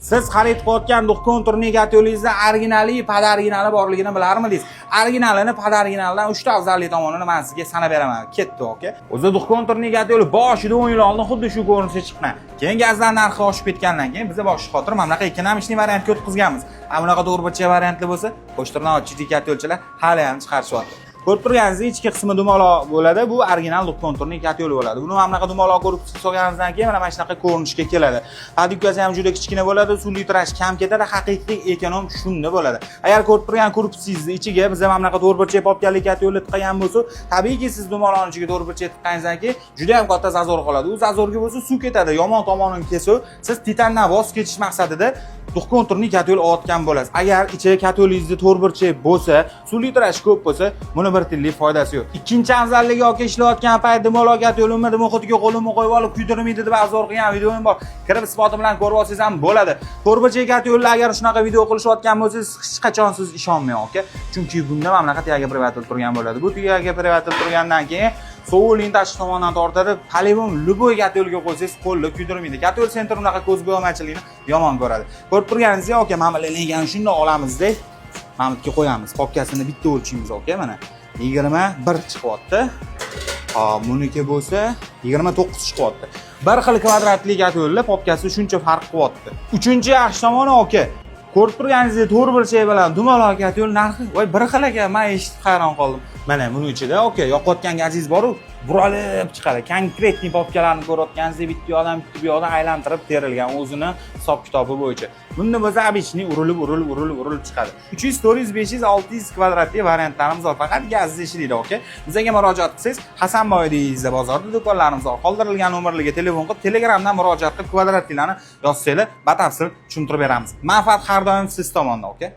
Siz xarid qilayotgan двухконтурный котёл ingizda originali, под originali borligini bilarmidingiz? Originalini под originaldan 3 ta afzalli tomonini men sizga sanab beraman. Ketdi, aka. O'zi двухконтурный котёл boshida 10 yil oldin xuddi shu ko'rinishda chiqqan. Keyin gazlar narxi oshib ketgandan keyin biza boshqa xotir mana bunaqa экономичный variantga o'tkazganmiz. A bunaqa to'rtburchak variantli bo'lsa, qo'shtirnoq котёл chilar hali ham chiqarishyapti. Ko'rib turganingizdek, ichki qismi dumaloq bo'ladi. Bu original двухконтурный котёл bo'ladi. Buni mana bunaqa dumaloq ko'rib solganimizdan keyin mana shunaqa ko'rinishga keladi. Ходовка si ham juda kichkina bo'ladi, suv litraj kam ketadi, haqiqiy эконом shunda bo'ladi. Agar ko'rib turgan korpusingizni ichiga biz mana bunaqa to'rtburchak papkali котёл ni tiqqan bo'lsa, tabiiyki, siz dumaloqni ichiga to'rtburchak tiqqaningizdan keyin juda ham katta зазор qoladi. U зазор ga bo'lsa suv ketadi. Yomon tomonini kelsa, siz titandan voz kechish maqsadida двухконтурный котёл olayotgan bo'lasiz. Agar ichi котёл ingizda to'rtburchak bo'lsa, suv litraj ko'p bo'lsa, buni bir tiyinlik foydasi yo'q. Ikkinchi afzalligi, aka, ishlayotgan payt dumaloq котёл imni дымоход iga qo'limni qo'yib olib kuydirmaydi deb обзор qilgan videoyim bor. Kirib isboti bilan ko'rib olsangiz ham bo'ladi. To'rtburchak котёл ni agar shunaqa video qilishayotgan bo'lsangiz, hech qachon siz ishonmang, aka. Chunki bunda mana bunaqa tuyaga привод turgan bo'ladi. Bu tuyaga привод turgandan keyin sovuqlikni tashqi tomondan tortadi. По-любому любой котёл ga qo'ysangiz, qo'lni kuydirmaydi. Котёл центр unaqa ko'z bo'yamachilikni yomon ko'radi. Ko'rib turganingizdek, aka, mana bu линейка ni shundoq olamizda, mana bu yerga qo'yamiz. Papkasini bitta o'lchaymiz, aka, mana 21 chiqyapti. Hop, buniki bo'lsa 29 chiqyapti. Bir xil kvadratli котёл lar papkasi shuncha farq qilyapti. Uchinchi yaxshi tomoni, aka, ko'rib turganingizdek, to'rtburchak bilan dumaloq котёл narxi voy bir xil ekan, men eshitib hayron qoldim. Mana buni ichida, aka, yoqayotgan gazingiz bor-u, buralib chiqadi. Конкретный papkalarni ko'rayotganingizdek, bitta yoqdan, bitta bu yoqdan aylantirib terilgan o'zini hisob kitobi bo'yicha. Bunda bo'lsa обычный urilib, urilib, urilib, urilib chiqadi. 300, 400, 500, 600 kvadratli variantlarimiz bor. Faqat gazli ishlaydi, aka. Bizga murojaat qilsangiz, Hasanboy deyizda bozorda do'konlarimiz bor. Qoldirilgan nomerlarga telefon qilib, Telegramdan murojaat qilib, kvadratlilarni yozsanglar, batafsil tushuntirib beramiz. Manfaat har doim siz tomonda, aka.